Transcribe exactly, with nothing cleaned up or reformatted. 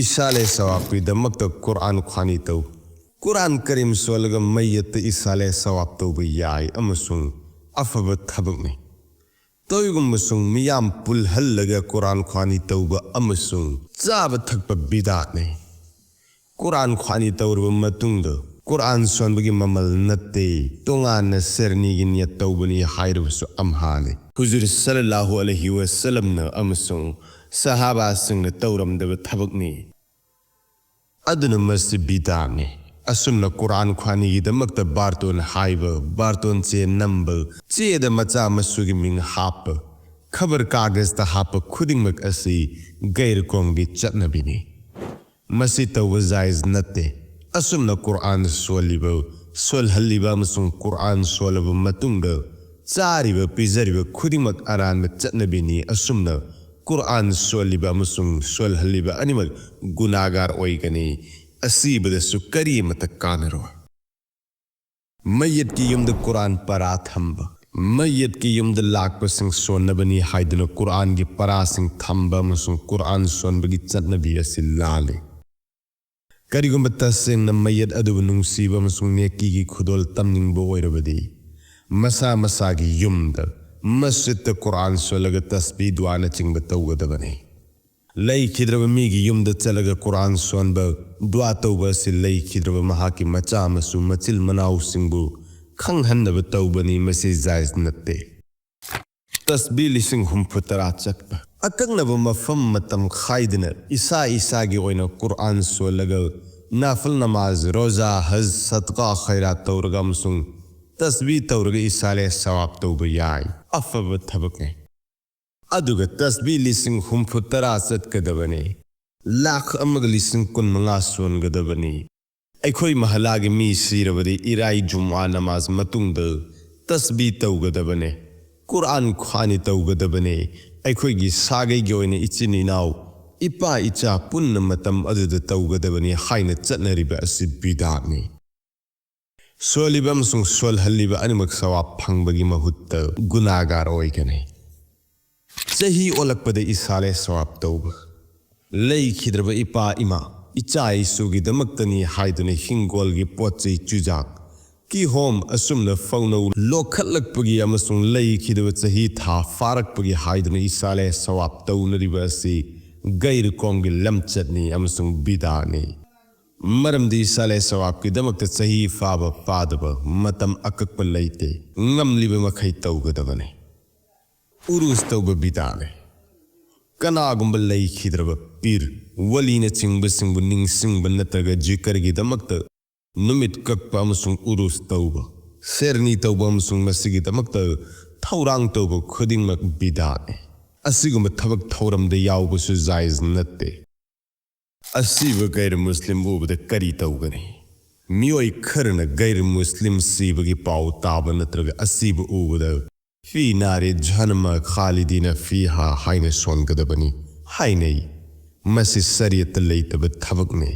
ꯏꯁꯥꯂꯦ ꯁꯋꯥꯕꯀꯤꯗꯃꯛꯇ ꯀꯨꯔꯥꯟ ꯈ꯭ꯋꯥꯅꯤ ꯇꯧ꯫ ꯀꯨꯔꯥꯟ ꯀꯔꯤꯝ ꯁꯣꯜꯂꯒ ꯃꯩꯌꯠꯇ ꯏꯁꯥꯂꯦ ꯁꯋꯥꯕ ꯇꯧꯕ ꯌꯥꯏ ꯑꯃꯁꯨꯡ ꯑꯐꯕ ꯊꯕꯛꯅꯤ꯫ ꯇꯧꯏꯒꯨꯝꯕꯁꯨꯡ ꯃꯤꯌꯥꯝ ꯄꯨꯜꯍꯜꯂꯒ ꯀꯨꯔꯥꯟ ꯈ꯭ꯋꯥꯅꯤ ꯇꯧꯕ ꯑꯃꯁꯨꯡ ꯆꯥꯕ ꯊꯛꯄ ꯕꯤꯗꯥꯠꯅꯤ꯫ ꯀꯨꯔꯥꯟ ꯈ꯭ꯋꯥꯅꯤ ꯇꯧꯔꯕ ꯃꯇꯨꯡꯗ ꯀꯨꯔꯥꯟ ꯁꯣꯟꯕꯒꯤ ꯃꯃꯜ ꯅꯠꯇꯦ, ꯇꯣꯉꯥꯟꯅ ꯁꯦꯔꯅꯤꯒꯤ ꯅꯤꯌꯠ ꯇꯧꯕꯅꯤ ꯍꯥꯏꯔꯕꯁꯨ ꯑꯝꯍꯥꯅꯤ꯫ ꯍꯨꯖꯨꯔ ꯁꯜꯂꯜꯂꯥꯍꯨ ꯑꯂꯩꯍꯤ ꯋꯁꯜꯂꯝꯅ ꯑꯃꯁꯨꯡ ꯁꯍꯥꯕꯥꯁꯤꯡꯅ ꯇꯧꯔꯝꯗꯕ ꯊꯕꯛꯅꯤ꯫ ꯑꯗꯨꯅ ꯃꯁꯤ ꯕꯤꯗꯥꯠꯅꯤ꯫ ꯑꯁꯨꯝꯅ ꯀꯨꯔꯥꯟ ꯈ꯭ꯋꯥꯅꯤꯒꯤꯗꯃꯛꯇ ꯕꯥꯔꯇꯣꯟ ꯍꯥꯏꯕ, ꯕꯥꯔꯇꯣꯟ ꯆꯦ ꯅꯝꯕ, ꯆꯦꯗ ꯃꯆꯥ ꯃꯁꯨꯒꯤ ꯃꯤꯡ ꯍꯥꯞꯄ, ꯈꯕꯔ ꯀꯥꯒꯖꯇ ꯍꯥꯞꯄ ꯈꯨꯗꯤꯡꯃꯛ ꯑꯁꯤ ꯒꯩꯔ ꯀꯣꯝꯒꯤ ꯆꯠꯅꯕꯤꯅꯤ꯫ ꯃꯁꯤ ꯇꯧꯕ ꯖꯥꯏꯖ ꯅꯠꯇꯦ꯫ ꯑꯁꯨꯝꯅ ꯀꯨꯔꯥꯟ ꯁꯣꯜꯂꯤꯕ, ꯁꯣꯜꯍꯜꯂꯤꯕ ꯑꯃꯁꯨꯡ ꯀꯨꯔꯥꯟ ꯁꯣꯜꯂꯕ ꯃꯇꯨꯡꯗ ꯆꯥꯔꯤꯕ, ꯄꯤꯖꯔꯤꯕ ꯈꯨꯗꯤꯡꯃꯛ ꯑꯔꯥꯟꯕ ꯆꯠꯅꯕꯤꯅꯤ꯫ ꯑꯁꯨꯝꯅ ꯀꯨꯔꯥꯟ ꯁꯣꯜꯂꯤꯕ ꯑꯃꯁꯨꯡ ꯁꯣꯜꯍꯜꯂꯤꯕ ꯑꯅꯤꯃꯛ ꯒꯨꯅꯥꯒꯥꯔ ꯑꯣꯏꯒꯅꯤ꯫ ꯑꯁꯤꯕꯗꯁꯨ ꯀꯔꯤꯃꯇ ꯀꯥꯟꯅꯔꯣꯏ꯫ ꯃꯩꯌꯠꯀꯤ ꯌꯨꯝꯗ ꯀꯨꯔꯥꯟ ꯄꯔꯥ ꯊꯝꯕ꯫ ꯃꯩꯌꯠꯀꯤ ꯌꯨꯝꯗ ꯂꯥꯛꯄꯁꯤꯡ ꯁꯣꯟꯅꯕꯅꯤ ꯍꯥꯏꯗꯨꯅ ꯀꯨꯔꯥꯟꯒꯤ ꯄꯔꯥꯁꯤꯡ ꯊꯝꯕ ꯑꯃꯁꯨꯡ ꯀꯨꯔꯥꯟ ꯁꯣꯟꯕꯒꯤ ꯆꯠꯅꯕꯤ ꯑꯁꯤ ꯂꯥꯜꯂꯤ꯫ ꯀꯔꯤꯒꯨꯝꯕ ꯇꯁꯦꯡꯅ ꯃꯩꯌꯠ ꯑꯗꯨꯕꯨ ꯅꯨꯡꯁꯤꯕ ꯑꯃꯁꯨꯡ ꯅꯦꯀꯤꯒꯤ ꯈꯨꯗꯣꯜ ꯇꯝꯅꯤꯡꯕ ꯑꯣꯏꯔꯕꯗꯤ, ꯃꯁꯥ ꯃꯁꯥꯒꯤ ꯌꯨꯝꯗ, ꯃꯁꯖꯤꯗꯇ ꯀꯨꯔꯥꯟ ꯁꯣꯜꯂꯒ ꯇꯁꯕꯤ ꯗꯨꯋꯥꯅꯆꯤꯡꯕ ꯇꯧꯒꯗꯕꯅꯤ꯫ ꯂꯩꯈꯤꯗ꯭ꯔꯕ ꯃꯤꯒꯤ ꯌꯨꯝꯗ ꯆꯠꯂꯒ ꯀꯨꯔꯥꯟ ꯁꯣꯟꯕ, ꯗꯨꯋꯥ ꯇꯧꯕ ꯑꯁꯤ ꯂꯩꯈꯤꯗ꯭ꯔꯕ ꯃꯍꯥꯛꯀꯤ ꯃꯆꯥ ꯃꯁꯨ, ꯃꯆꯤꯜ ꯃꯅꯥꯎꯁꯤꯡꯕꯨ ꯈꯪꯍꯟꯅꯕ ꯇꯧꯕꯅꯤ, ꯃꯁꯤ ꯖꯥꯏꯖ ꯅꯠꯇꯦ꯫ ꯇꯁꯕꯤ ꯂꯤꯁꯤꯡ ꯍꯨꯝꯐꯨ ꯇꯔꯥ ꯆꯠꯄ꯫ ꯑꯀꯛꯅꯕ ꯃꯐꯝ ꯃꯇꯝ ꯈꯥꯏꯗꯅ ꯏꯁꯥ ꯏꯁꯥꯒꯤ ꯑꯣꯏꯅ ꯀꯨꯔꯥꯟ ꯁꯣꯜꯂꯒ ꯅꯥꯐꯜ ꯅꯃꯥꯖ, ꯔꯣꯖꯥ, ꯍꯖ, ꯁꯗꯀꯥ, ꯈꯩꯔꯥꯠ ꯇꯧꯔꯒ ꯑꯃꯁꯨꯡ ꯇꯁꯕꯤ ꯇꯧꯔꯒ ꯏꯁꯥꯂꯦ ꯁꯋꯥꯕ ꯇꯧꯕ ꯌꯥꯏ꯫ ꯑꯐꯕ ꯊꯕꯛꯅꯤ꯫ ꯑꯗꯨꯒ ꯇꯁꯕꯤ ꯂꯤꯁꯤꯡ ꯍꯨꯝꯐꯨ ꯇꯔꯥ ꯆꯠꯀꯗꯕꯅꯤ꯫ ꯂꯥꯈ ꯑꯃꯒ ꯂꯤꯁꯤꯡ ꯀꯨꯟꯃꯉꯥ ꯁꯣꯟꯒꯗꯕꯅꯤ꯫ ꯑꯩꯈꯣꯏ ꯃꯍꯜꯂꯥꯒꯤ ꯃꯤ ꯁꯤꯔꯕꯗꯤ ꯏꯔꯥꯏ ꯖꯨꯝꯑꯥ ꯅꯃꯥꯖ ꯃꯇꯨꯡꯗ ꯇꯁꯕꯤ ꯇꯧꯒꯗꯕꯅꯤ꯫ ꯀꯨꯔꯥꯟ ꯈ꯭ꯋꯥꯅꯤ ꯇꯧꯒꯗꯕꯅꯤ꯫ ꯑꯩꯈꯣꯏꯒꯤ ꯁꯥꯒꯩꯒꯤ ꯑꯣꯏꯅ ꯏꯆꯤꯟ ꯏꯅꯥꯎ, ꯏꯄꯥ ꯏꯆꯥ ꯄꯨꯟꯅ ꯃꯇꯝ ꯑꯗꯨꯗ ꯇꯧꯒꯗꯕꯅꯤ ꯍꯥꯏꯅ ꯆꯠꯅꯔꯤꯕ ꯑꯁꯤ ꯕꯤꯗꯥꯠꯅꯤ꯫ ꯁꯣꯜꯂꯤꯕ ꯑꯃꯁꯨꯡ ꯁꯣꯜꯍꯜꯂꯤꯕ ꯑꯅꯤꯃꯛ ꯁꯋꯥꯕ ꯐꯪꯕꯒꯤ ꯃꯍꯨꯠꯇ ꯒꯨꯅꯥꯒꯥꯔ ꯑꯣꯏꯒꯅꯤ꯫ ꯆꯍꯤ ꯑꯣꯜꯂꯛꯄꯗ ꯏꯁꯥꯂꯦ ꯁꯋꯥꯕ ꯇꯧꯕ꯫ ꯂꯩꯈꯤꯗ꯭ꯔꯕ ꯏꯄꯥ ꯏꯃꯥ, ꯏꯆꯥ ꯏꯁꯨꯒꯤꯗꯃꯛꯇꯅꯤ ꯍꯥꯏꯗꯨꯅ ꯍꯤꯡꯒꯣꯜꯒꯤ ꯄꯣꯠ ꯆꯩ ꯆꯨꯖꯥꯛ, ꯀꯤꯍꯣꯝ ꯑꯁꯨꯝꯅ ꯐꯧꯅꯧ ꯂꯣꯛꯈꯠꯂꯛꯄꯒꯤ ꯑꯃꯁꯨꯡ ꯂꯩꯈꯤꯗꯕ ꯆꯍꯤ ꯊꯥ ꯐꯥꯔꯛꯄꯒꯤ ꯍꯥꯏꯗꯨꯅ ꯏꯁꯥꯂꯦ ꯁꯋꯥꯞ ꯇꯧꯅꯔꯤꯕ ꯑꯁꯤ ꯒꯩꯔꯨꯀꯣꯝꯒꯤ ꯂꯝꯆꯠꯅꯤ ꯑꯃꯁꯨꯡ ꯕꯤꯗꯥꯅꯤ꯫ ꯃꯔꯝꯗꯤ ꯏꯁꯥꯂꯦ ꯁꯋꯥꯞꯀꯤꯗꯃꯛꯇ ꯆꯍꯤ ꯐꯥꯕ ꯐꯥꯗꯕ ꯃꯇꯝ ꯑꯀꯛꯄ ꯂꯩꯇꯦ, ꯉꯝꯂꯤꯕ ꯃꯈꯩ ꯇꯧꯒꯗꯕꯅꯤ꯫ ꯎꯔꯨꯁ ꯇꯧꯕ ꯕꯤꯗꯥꯅꯤ꯫ ꯀꯅꯥꯒꯨꯝꯕ ꯂꯩꯈꯤꯗ꯭ꯔꯕ ꯄꯤꯔ, ꯋꯂꯤꯅꯆꯤꯡꯕꯁꯤꯡꯕꯨ ꯅꯤꯡꯁꯤꯡꯕ ꯅꯠꯇ꯭ꯔꯒ ꯖꯤꯀꯔꯒꯤꯗꯃꯛꯇ ꯅꯨꯃꯤꯠ ꯀꯛꯄ ꯑꯃꯁꯨꯡ ꯎꯔꯨꯁ ꯇꯧꯕ, ꯁꯦꯔꯅꯤ ꯇꯧꯕ ꯑꯃꯁꯨꯡ ꯃꯁꯤꯒꯤꯗꯃꯛꯇ ꯊꯧꯔꯥꯡ ꯇꯧꯕ ꯈꯨꯗꯤꯡꯃꯛ ꯕꯤꯗꯥꯅꯤ꯫ ꯑꯁꯤꯒꯨꯝꯕ ꯊꯕꯛ ꯊꯧꯔꯝꯗ ꯌꯥꯎꯕꯁꯨ ꯖꯥꯏꯖ ꯅꯠꯇꯦ꯫ ꯑꯁꯤꯕ ꯒꯩꯔ ꯃꯨꯁꯂꯤꯝ ꯎꯕꯗ ꯀꯔꯤ ꯇꯧꯒꯅꯤ? ꯃꯤꯑꯣꯏ ꯈꯔꯅ ꯒꯩꯔ ꯃꯨꯁꯂꯤꯝ ꯁꯤꯕꯒꯤ ꯄꯥꯎ ꯇꯥꯕ ꯅꯠꯇ꯭ꯔꯒ ꯑꯁꯤꯕ ꯎꯕꯗ "ꯐꯤ ꯅꯥꯔꯤ ꯖꯍꯟꯅꯃ ꯈꯥꯂꯤꯗꯤꯅ ꯐꯤꯍꯥ" ꯍꯥꯏꯅ ꯁꯣꯟꯒꯗꯕꯅꯤ ꯍꯥꯏꯅꯩ꯫ ꯃꯁꯤ ꯁꯔꯤꯌꯠꯇ ꯂꯩꯇꯕ ꯊꯕꯛꯅꯤ꯫